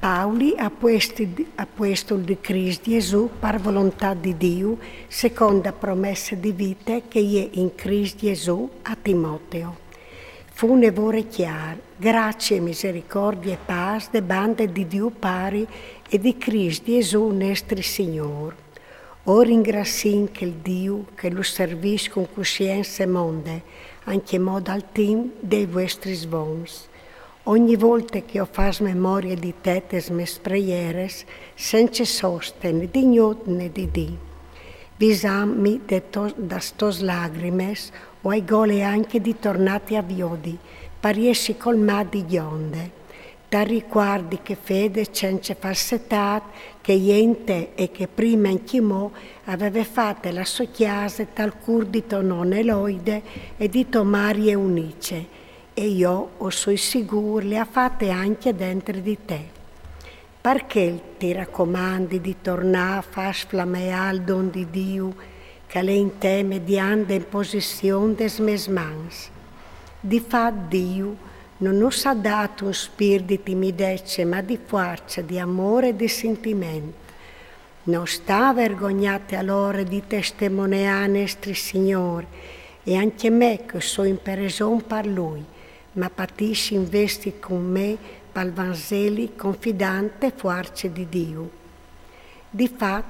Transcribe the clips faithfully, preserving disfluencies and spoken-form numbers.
Pauli, apuestul di Crist Jesù par volontà di Diu, seconda promesse di vite che je in Crist Jesù a Timoteo. Fune vore chiar, grazie, misericordie e pas de bande di Diu Pari e di Crist Jesù nestri Signor. O ringrasin chel Diu che lu servis cun cussience monde, ancjemò dal timp dei vuestris vons. Ogni volte che o fas memorie di te tes mes preieres, sence soste né di gnot né di dì. Visantmi de to, das tos lagrimes, o ai gole ancje di tornati a viodi, par jessi colmà di gjonde. Tal ricuardi che fede cence falsetât che je in te e che prime ancjemò a veve fate la sô cjase tal cûr di tô none Loide e di tô mari Eunice, e jo o soi sigûr le à fate ancje dentri di te. Par chel ti racomandi di tornâ a fâ sflameâ il don di Diu, che al è in te mediant de imposizion des mês mans. Di fat Diu no nus à dât un spirt di timidece, ma di fuarce, di amôr e di sintiment. No sta vergognâti alore di testemoneâ nestri Signôr, e ancje me che o soi in preson par lui, ma patissi invezit cun me pal Vanzeli, confidant te fuarce di Diu. Di fat,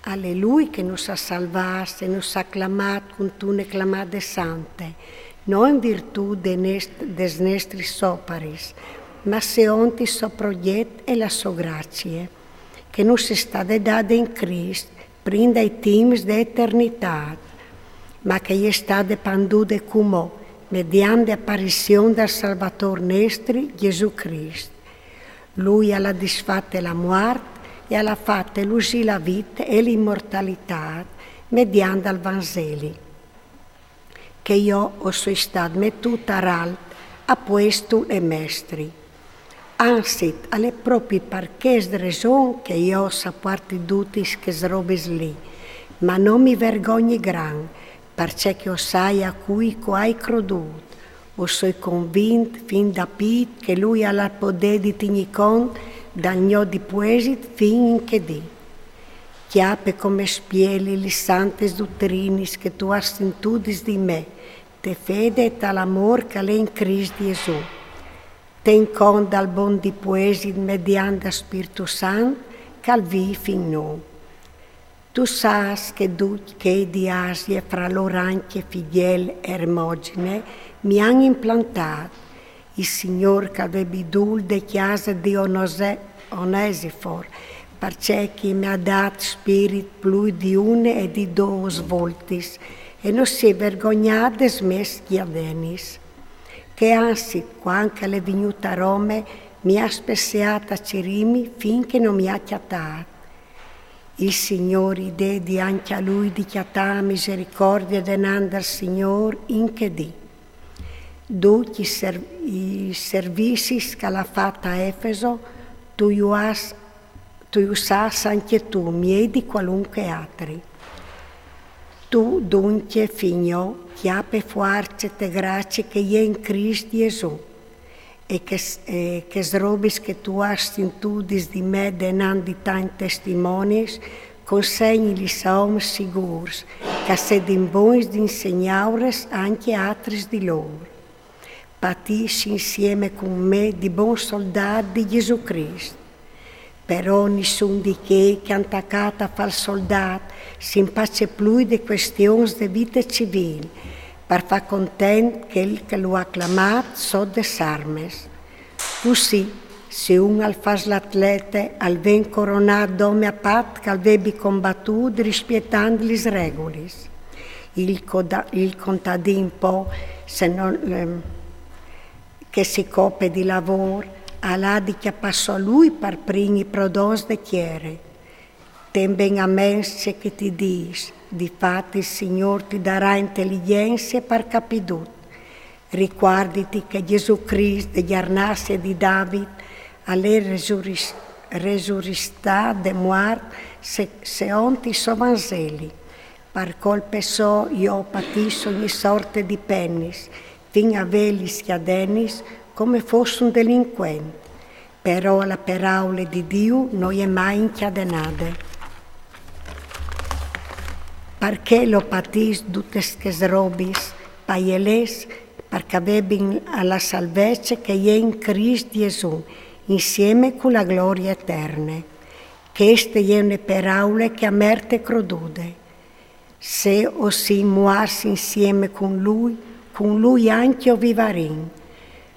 al è lui che nus à salvâts e nus à clamâts cuntune clamade sante, no in virtût de nest-, des nestris oparis, ma seont il so progjet e la sô gracie, che nus è stade dade in Crist prin dai timps de eternitât, ma che e je stade pandude cumò mediant de aparizion dal Salvatôr nestri, Jesù Crist. Lui al à disfate la muart e al à fate lusî la vite e la imortalitât mediant dal Vanzeli, che jo o soi stât metût aralt, apuestul e mestri. Anzit, al è propit par chest reson che jo o sapuarti dutis chês robis li, ma no mi vergogni grant, parcè che o sai a cui che o ai crodût. O soi convint fin da pît che lui al à il podê di tignî cont dal gno dipuesit fin in chê dì. Cjape come spieli lis santis dutrinis che tu âs sintudis di me, te fede e tal amôr che al è in Crist Jesù. Ten cont dal bon dipuesit mediant dal Spirtu Sant che al vîf in nô. Tu sâs che ducj chei di Asie, fra lôr ancje Figjel e Ermogine, mi àn implantât. Il Signôr che al vebi dûl de cjase di Onose-, Onesifor, parcè che mi à dât spirit plui di une e di dôs voltis, e no si è vergognât des mês cjadenis. Che anzit, cuant che al è vignût a Rome, mi à spesseât a cirîmi fin che no mi à cjatât. Il Signôr i dedi ancje a lui di cjatâ misericordie denant dal Signôr in chê dì. Ducj i ser-, i servizis che al à fat a Efeso, tu ju âs, tu ju sâs ancje tu, miei di cualunche altri. Tu duncje, fi gno, cjape fuarce te gracie che e je in Crist Jesù, e chês, e chês robis che tu âs sintudis di me denant di tancj testimonis, consegnilis a oms sigûrs, che a sedin bogns di insegnâuris ancje a altris di lôr. Patissi insiemi cun me di bon soldât di Jesù Crist. Però nissun di chei che a àn tacât a fâ il soldât si impace plui de cuestions de vite civîl, par fâ content chel che lu à clamât sot des armis. Cussì, se un al fâs l'atlete, al ven coronât dome a pat che al vebi combatût rispietant lis regulis. Il coda-, il contadin po, se no, ehm, che si cope di lavôr, al à di cjapâ sù lui par prin i prodots de tiere. Ten ben a ments ce che ti dîs, di fat il Signôr ti darà inteligjence par capî dut. Ricuarditi che Jesù Crist de gjarnazie di David al è resuris-, resuristât de muart se-, seont il so Vanzeli. Par colpe sô jo o patìs ogni sorte di penis, fin a vê lis cjadenis come fos un delincuent. Però la peraule di Diu no je mai incadenade. Parché lo patìs dutes chês robis, par jê les, par che a vebin a la salvece che je in Crist Jesù, insieme cu la glorie eterne. Cheste je une peraule che a merte crodude. Se o sin muarts insieme cun lui, cun lui ancje o vivarìn.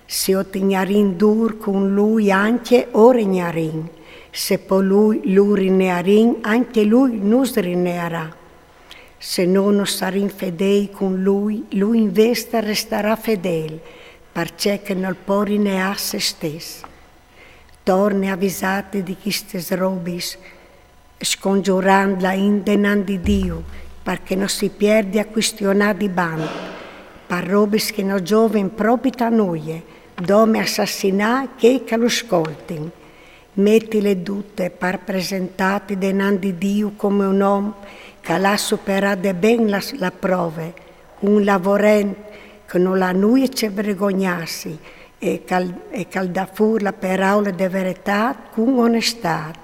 Se o tignarìn dûr cun lui ancje o regnarìn. Se po lui lu rinearìn, ancje lui nus rinearà. Se no no sarìn fedêi cun lui, lui invezit al restarà fedêl, parcè che nol po rineâ se stes. Torne a visâti di chestes robis, scongjurant la int denant di Diu, parché no si pierdi a cuestionâ di bant, par robis che no zovin propit a nuie, dome a sassinâ chei che lu scoltin. Metile dute par presentâti denant di Diu come un om che al à superade ben la, la prove, un lavorent che nol à nuie ce vergognâsi e che al, e che al dà fûr la peraule de veretât cun onestât.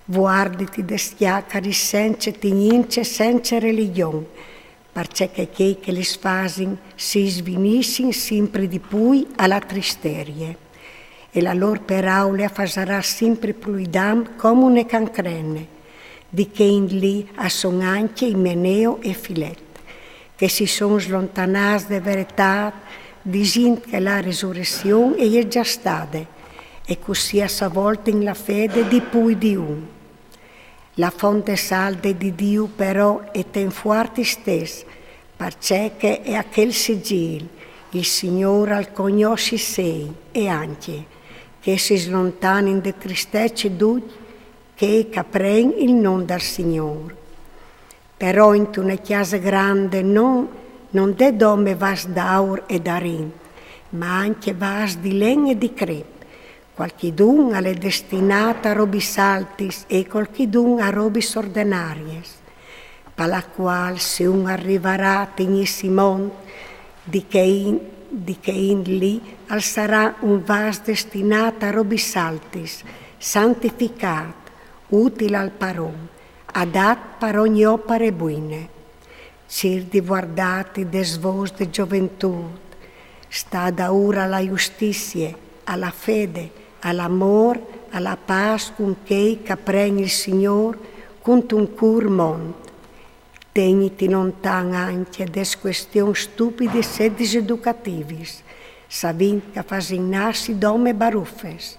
Vuarditi des cjacaris cence tignînce, cence religjon, parcè che chei che lis fasin si svinissin simpri di plui a la tristerie. E la lôr peraule a fasarà simpri plui dam come une cancrene. Di chê int li a son ancje Imeneo e Filet, che si son slontanâts de veretât, disint che la resurezion e je za stade, e cussì a sa voltin la fede di plui di un. La fonte salde di Diu però e ten fuart istès, parcè che e à chel sigîl: il Signôr al cognòs i sei, e ancje che si slontanin de tristece ducj chei che a pren il non dal Signôr. Però intune cjase grande no, no 'nd è dome vâs d'aur e d'arint, ma ancje vâs di len e di crêp. Cualchidun al è destinât a robis altis e cualchidun a robis ordenariis. Par la cuâl, se un al rivarà a tignîsi mont di chê int, di chê int li, al sarà un vâs destinât a robis altis, santificât, util al paron, adat par ogni opare buine. Cîr di vuardâti des vôs de zoventût, stâ daûr a la justizie, a la fede, al amôr, a la pâs cun chei che a pren il Signôr cuntun cûr mont. Tegniti lontan ancje des cuestions stupidis e diseducativis, savint che a fasin nassi dome barufes.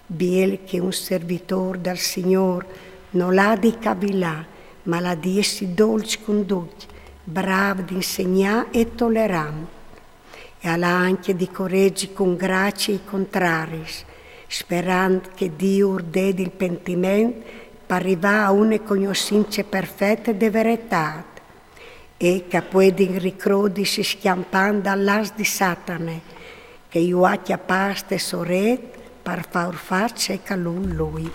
Biel che un servitôr dal Signôr nol à di cavilâ, ma al à di jessi dolç cun ducj, brâf di insegnâ e tolerant. E al à ancje di coregi cun gracie i contraris, sperant che Diu ur dedi il pentiment par rivâ a une cognossince perfete de veretât, e che a puedin ricrodisi scjampant dal last di Satane, che ju à cjapâts te sô rêt par fâur fâ ce che al vûl lui.